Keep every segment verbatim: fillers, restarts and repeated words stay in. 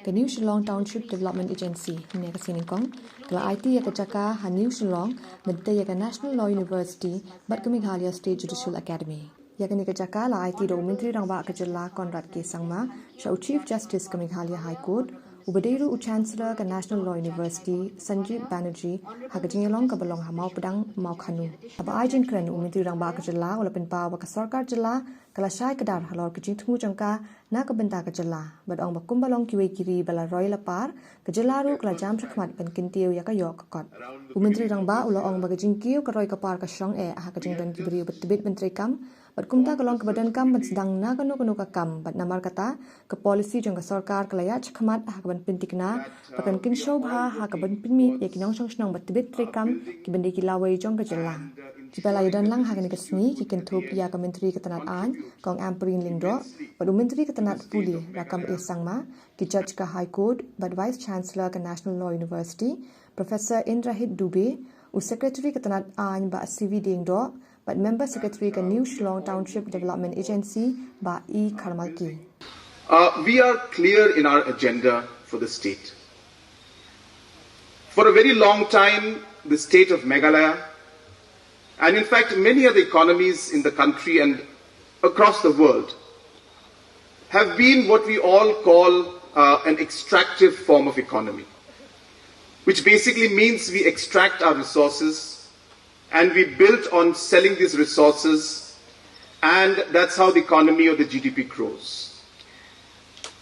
Ka New Shillong Township Development Agency, hynne ka sngi Nyngkong, ka la aiti ïa ka jaka ha New Shillong, mynta ïa ka National Law University, bad ka Meghalaya State Judicial Academy. Ïa kane ka jaka la aiti da u Myntri Rangbah ka jylla Conrad K Sangma, sha u Chief Justice ka Meghalaya High Court, uba dei ruh u Chancellor ka National Law University, Sanjeev Banerjee, ha ka jingïalong kaba long ha Mawpdang, Mawkhanu. Haba ai jingkren u Myntri Rangbah ka jylla, u la pynpaw ba ka sorkar jylla, ka la shai kdar halor ka jingthmu jong ka, na ka bynta ka jylla, bad ong ba kumba long kiwei ki ri ba la roi la par, ka jylla ruh ka la jam shakhmat ban kyntiew ïa ka ïoh ka kot. U Myntri Rangbah u la ong ba ka jingkiew ka roi ka par ka shong eh ha ka jingdon ki briew ba tbit ban treikam, bad kumta ka long kaba donkam ban sdang na kano kano ka kam, bad namar kata, ka polisi jong ka sorkar ka la ïaid shakhmat ha kaban pyntikna, ba kan kynshew bha ha kaban pynmih ïa ki nongshong shnong ba tbit treikam, kiban dei ki lawei jong ka jylla. Kiba la ïadon lang ha kane ka sngi, ki kynthup ïa ka Myntri ka tnad aiñ, Kong Ampareen Lyngdoh, bad u Myntri ka tnad pule, Rakkam A Sangma, ki Judge ka High Court, bad Vice Chancellor ka National Law University, Professor Indrahit Dubey, u Secretary ka tnad aiñ Bah C V Diengdoh, bad Member Secretary ka New Shillong Township Development Agency, Bah E Kharmalki. Uh, we are clear in our agenda for the state. For a very long time, the state of Meghalaya, and in fact many other economies in the country and across the world, have been what we all call uh, an extractive form of economy, which basically means we extract our resources and we build on selling these resources, and that's how the economy or the G D P grows.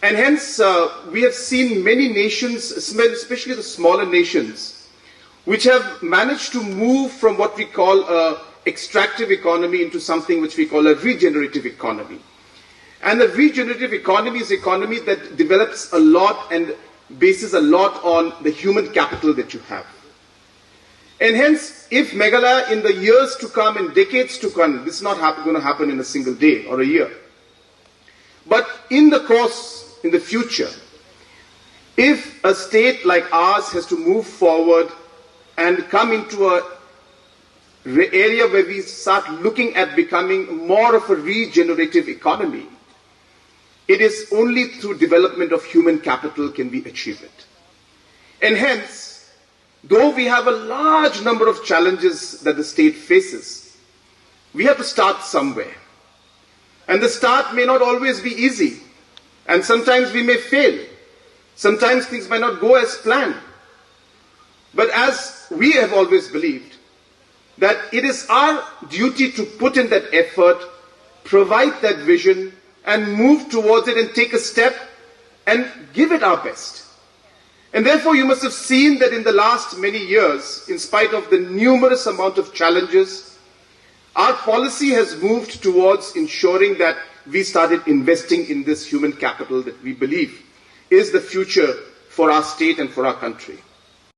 And hence, uh, we have seen many nations, especially the smaller nations, which have managed to move from what we call a extractive economy into something which we call a regenerative economy. And the regenerative economy is an economy that develops a lot and bases a lot on the human capital that you have. And hence, if Meghalaya in the years to come, in decades to come, this is not hap- going to happen in a single day or a year, but in the course, in the future, if a state like ours has to move forward and come into a re- area where we start looking at becoming more of a regenerative economy, it is only through development of human capital can we achieve it. And hence, though we have a large number of challenges that the state faces, we have to start somewhere. And the start may not always be easy. And sometimes we may fail. Sometimes things might not go as planned. But as we have always believed, that it is our duty to put in that effort, provide that vision, and move towards it and take a step and give it our best. And therefore, you must have seen that in the last many years, in spite of the numerous amount of challenges, our policy has moved towards ensuring that we started investing in this human capital that we believe is the future for our state and for our country.